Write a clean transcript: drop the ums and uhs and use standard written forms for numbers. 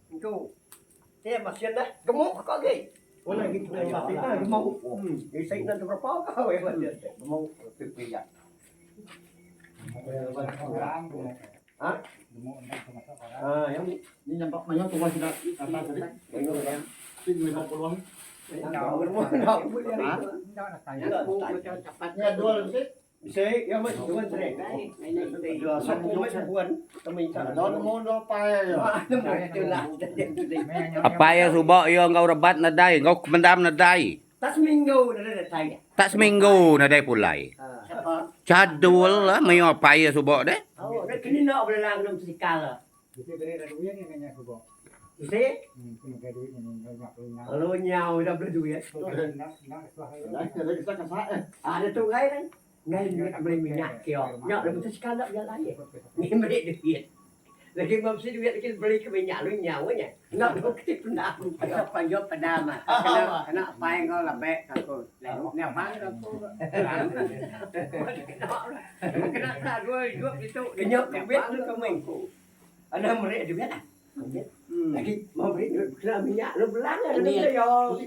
Engku. Ti masin dah gemuk ka agi. Wala agi tu masin dah gemuk. Isi nan tu berapa ka weh masin ti. Gemuk pipi ya. Ha? Ha, yang ni nampak mayuh tuah sida atas tadi. Mayuh. Ha? Nya dua lagi. Bisi iya meh tuan seri. Apai iya suba iya enggau rebat nadai enggau kemendam nadai. Tak seminggu nadai datai. Tak seminggu nadai pulai. Chadul lah mayuh apai iya suba deh. Oh, kena belelang dalam sikal. Bisi? Lalu nyau ida beli duit. Ada tu ngai kan. Ngai duit beli minyak kio. Nya lalu mesti sekali enda bejalai. Ngai meri duit. Lagi meh bisi duit lagi beli ke minyak lalu nyau nya. Enda tu ke pendam. Asa panjok pedam ah. Kena kena apai enggau labek ka aku. Nya bang ka aku. Kena ka dua idup ditu. Kenyau ke duit tu ke meh. Anang meri duit ah. Lagi mau meri duit kena minyak lalu belang lalu yo.